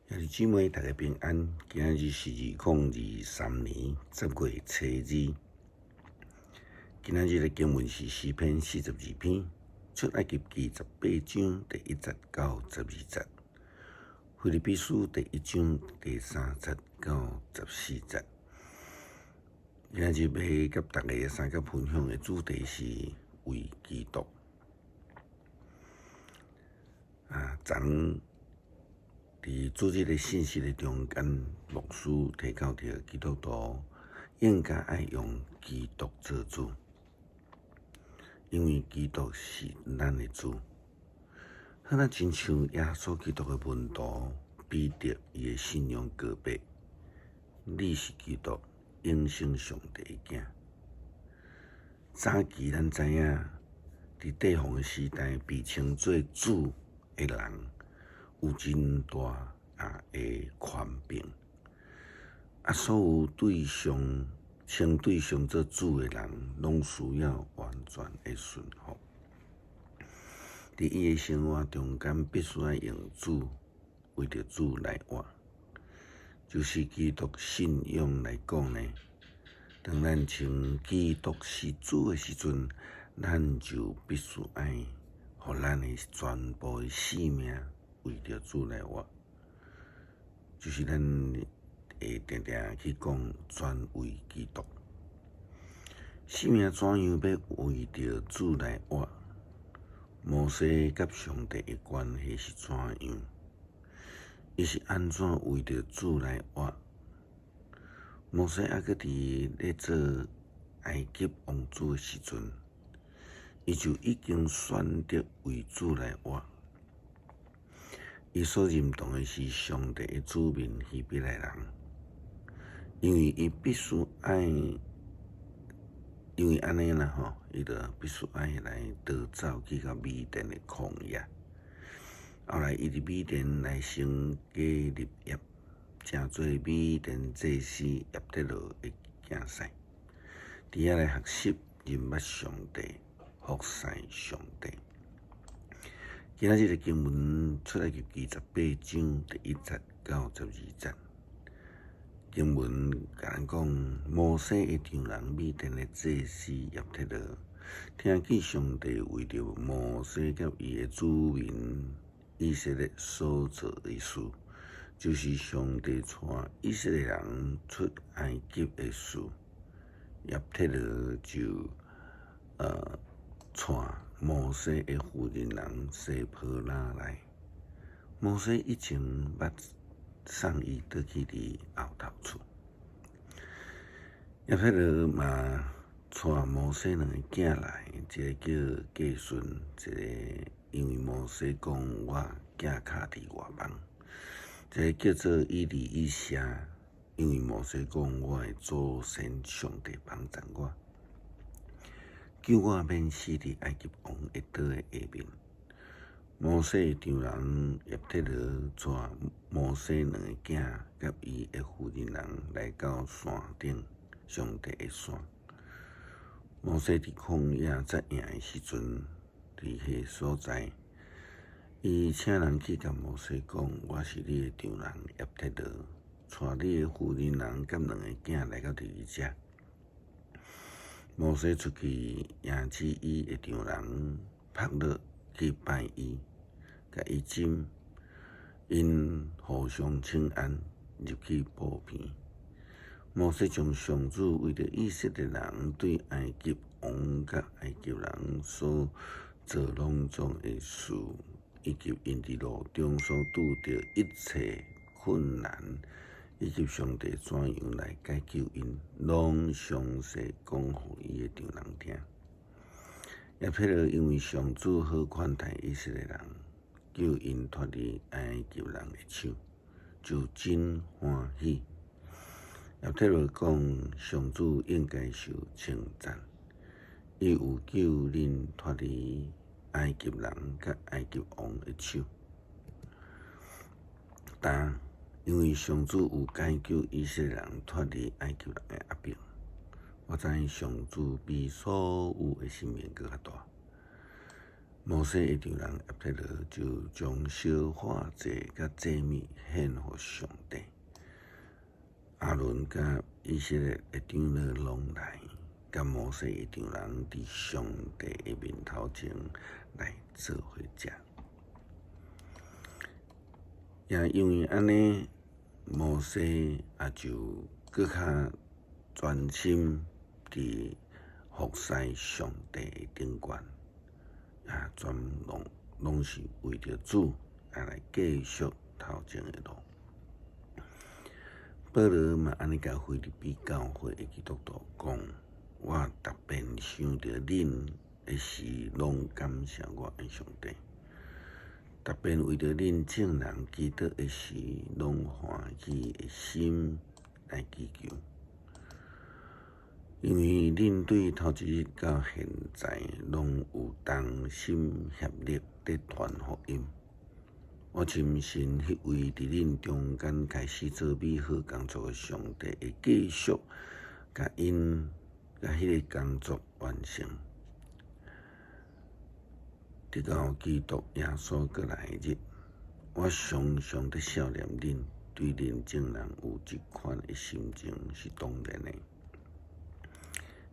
兄弟姊妹，大家平安。今日是2023年10月初二。今仔日的經文是詩篇42篇，出埃及記18章第1節到12節，腓立比書第1章第3節到14節。今仔日欲佮大家相佮分享的主題是為基督。昨佇主日的信息的中間，牧師提到著基督徒應該愛用基督做主，因為基督是咱的主。好若親像耶穌基督的門徒彼得，伊的信仰告白：你是基督，永生上帝的囝。早期咱知影，佇帝王的時代，被稱做主的人，有真大的權柄，所有對上稱對上做主的人，攏需要完全的順服。佇伊的生活中間，必須愛用主為著主來活。就是基督信仰來講呢，當咱稱基督是主的時陣，咱就必須愛予咱的全部的性命為著主來活，就是咱會定定去講專為基督。生命怎樣欲為著主來活？摩西佮上帝的關係是怎樣？伊是按怎為著主來活？摩西猶閣佇咧做埃及王子的時陣，伊就已經選擇為主來活。伊所認同的是上帝的子民希伯來人，因為伊必須愛，因為按呢啦吼，伊就必須愛來逃走去到米甸的曠野。後來伊佇米甸來成家立業，成做米甸祭司葉忒羅的囝婿，佇遐來學習認捌上帝，服侍上帝。今仔日的經文出埃及記18章第1節到12節，經文共咱講，摩西的丈人米甸的祭司葉忒羅，聽見上帝為著摩西佮伊的子民以色列所做的事，就是上帝帶以色列人出埃及的事，葉忒羅就帶摩西的婦人人西波拉來。摩西以前捌送伊倒去佇後頭厝。葉忒羅嘛帶摩西兩个囝來，一個叫革順，一個因為摩西講我囝跤佇外邦，一個叫做以利以謝，因為摩西講我的祖先上帝幫贊我，救我免死佇埃及王的刀的下面。摩西的丈人葉忒羅帶摩西兩個囝佮伊的婦人人來到山頂，上帝的山。摩西佇曠野紮營的時陣，佇彼个所在，伊請人去共摩西講：我是你的丈人葉忒羅，帶你的婦人人佮兩個囝來到佇你遮。摩西出去迎接伊的丈人，撲落去拜伊，共伊枕，𪜶互相請安，入去布棚。摩西將上主為著以色列人對埃及王佮埃及人所做攏總的事，以及𪜶佇路中所拄著一切困難，以及上帝怎樣來解救𪜶，攏詳細講予伊的丈人聽。葉忒羅因為上主好款待以色列人，救𪜶脫離埃及人的手，就真歡喜。葉忒羅講，上主應該受稱讚，伊有救恁脫離埃及人佮埃及王的手。但因為上主有解救以色列人脫離埃及人的壓迫，我知影上主比所有的神明閣較大。摩西的丈人葉忒羅就將燒火祭佮祭物獻予上帝。亞倫佮以色列的長老攏來，佮摩西的丈人佇上帝的面頭前來做伙食。也因為按呢，摩西也就閣較專心佇服侍上帝的頂懸。啊，全攏攏是為著主，啊來繼續頭前的路。保羅嘛按呢共腓立比教會的基督徒講：我逐遍想著恁的時，攏感謝我的上帝；逐遍為著恁眾人祈禱的時，攏歡喜的心來祈求。因為恁對頭一日到現在，攏有同心協力佇傳福音。我深信，彼位佇恁中間開始做美好工作的上帝，會繼續共𪜶共彼个工作完成，直到基督耶穌閣來的日。我常常佇數念恁，對恁眾人有這款的心情是當然的。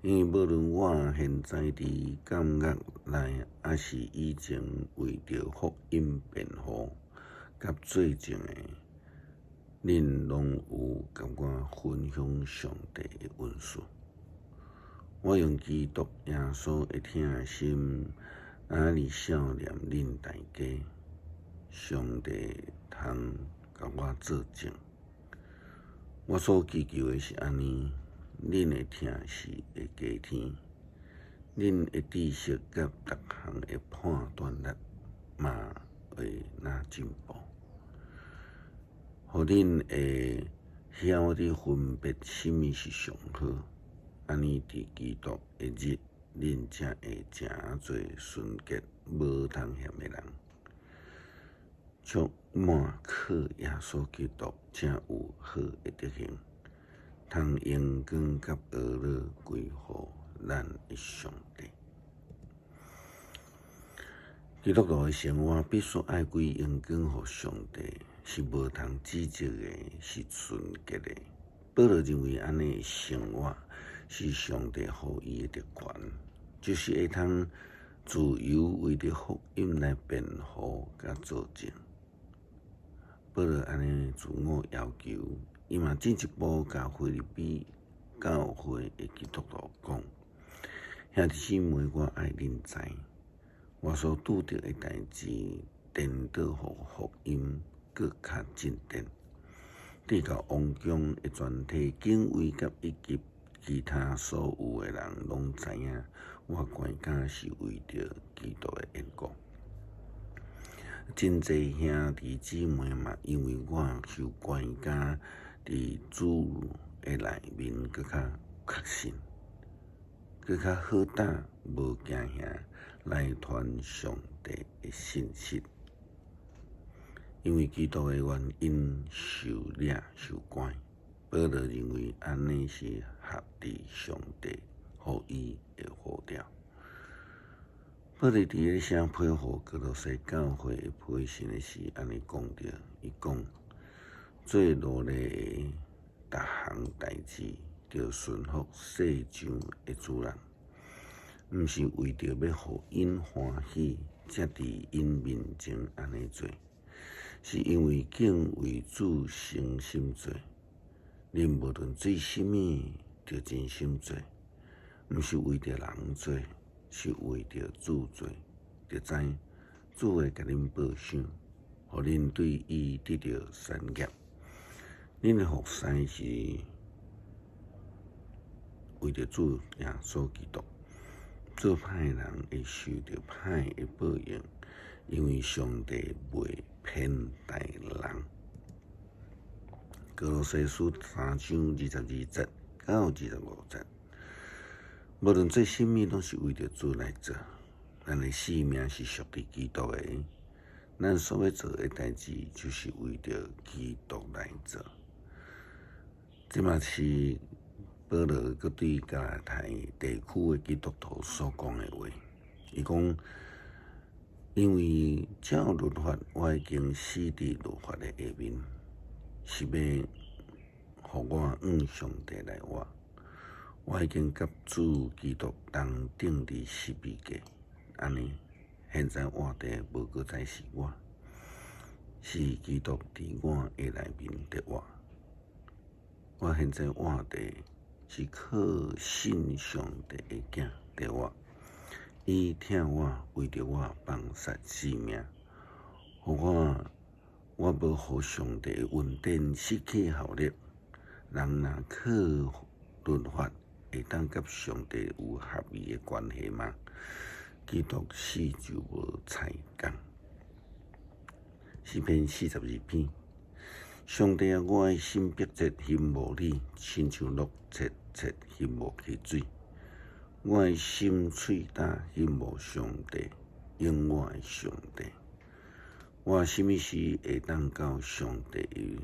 因為無論我現在佇監獄內，抑是以前為著福音辯護佮做證的，恁攏有共我分享上帝的恩賜。我用基督耶穌的疼心，按呢數念恁大家，上帝通共我做證。我所祈求的是按呢。恁的疼惜會加添，恁的知識佮逐項的判斷力嘛會若進步，予恁會曉得分別啥物是上好。按呢佇基督的日，恁才會成做純潔無通嫌的人，充滿靠耶穌基督才有好的德行。通榮光佮呵咾歸予咱的上帝。基督徒的生活必須愛歸榮光予上帝，是無通指責的，是純潔的。保羅認為按呢生活是上帝予伊的特權，就是會通自由為著福音來辯護佮做證。保羅按呢自我要求。伊嘛進一步共腓立比教會的基督徒講：兄弟姊妹，我愛恁知，我所拄著的代誌，顛倒予福音閣較進展，直到王宮的全體警衛佮以及其他所有的人攏知影，我關監是為著基督的緣故。真濟兄弟姊妹嘛，因為我受關監。佇主的內面，閣較確信，閣較好膽，無驚嚇來傳上帝的信息。因為基督的原因受掠受關，保羅認為按呢是合佇上帝予伊的呼召。保羅佇咧寫批予歌羅西教會的批信的時，按呢講著，伊講。做奴隸的，逐項代誌，著順服世上的主人，毋是為著欲予𪜶歡喜，才佇𪜶面前按呢做，是因為敬畏主誠心做。恁無論做啥物，著盡心做，毋是為著人做，是為著主做，就知主會共恁報賞，予恁對伊得著產業。恁的服侍是為著主耶穌基督，做歹人會受著歹的報應，因為上帝袂偏待人。歌羅西書三章二十二節到25節，無論做啥物，攏是為著主來做。咱的性命是屬佇基督的，咱所欲做的代誌，就是為著基督來做。這嘛是保羅閣對加拉太地區的基督徒所講的話。伊講：因為照律法，我已經死佇律法的下面，是欲予我向上帝來活。我已經佮主基督同釘佇十字架，按呢，現在活的無閣再是我，是基督佇我的內面佇活。我現在活的是靠信上帝的囝佇活，伊疼我，為著我放捨性命，予我我無予上帝的恩典失去效力。人若靠律法，會當佮上帝有合意的關係嗎？基督死就無彩工。詩篇42篇，上帝啊，我的心迫切欣慕你，親像鹿切切欣慕溪水。我的心喙焦欣慕上帝，永活的上帝。我啥物時會當到上帝的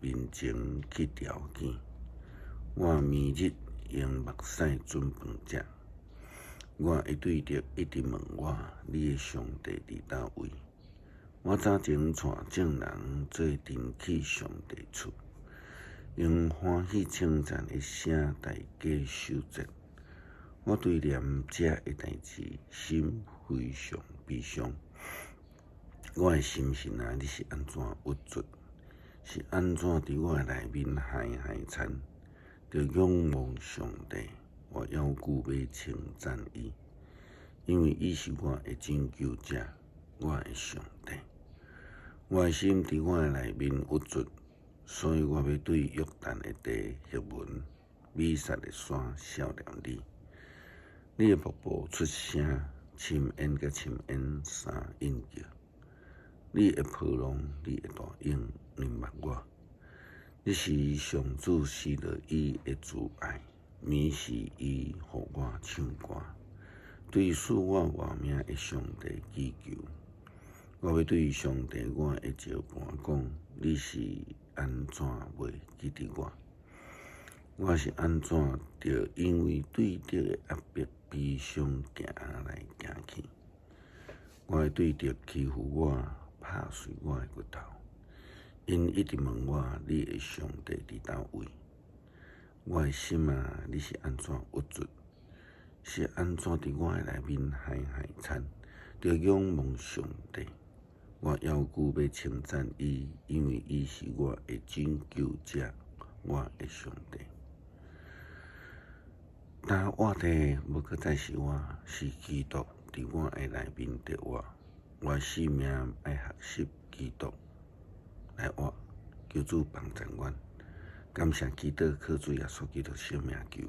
面前去調見？我暝日用目屎準飯食。我的對敵一直問我：你的上帝佇佗位？我早前帶眾人做陣去上帝厝，用歡喜稱讚的聲代過守節。我對念這的代誌，心非常悲傷。我的心神啊，你是按怎鬱卒？是按怎佇我的內面害害慘？著仰望上帝，我猶閣欲稱讚伊，因為伊是我的拯救者，我的上帝。我的心佇我的內面鬱卒，所以我欲對約旦的地黑文，米薩的山數念你。你的瀑布出聲，深淵佮深淵相應叫。你的波浪，你的大湧淹沒我。這時上主施落伊的慈愛，暝時伊予我唱歌，對賜我活命的上帝祈求。我欲對上帝我的石磐講：你是按怎袂記得我？我是按怎著因為對敵的壓迫悲傷行來行去？我的對敵欺負我，拍碎我的骨頭。𪜶一直問我：你的上帝佇佗位？我的心啊，你是按怎鬱卒？是按怎佇我的內面害害慘？著仰望上帝，我猶閣欲稱讚伊，因為伊是我的拯救者，我的上帝。今活的無閣再是我，是基督佇我的內面佇活。我的性命愛學習基督來活，求主幫贊阮。感謝祈禱，靠主耶穌基督聖名求。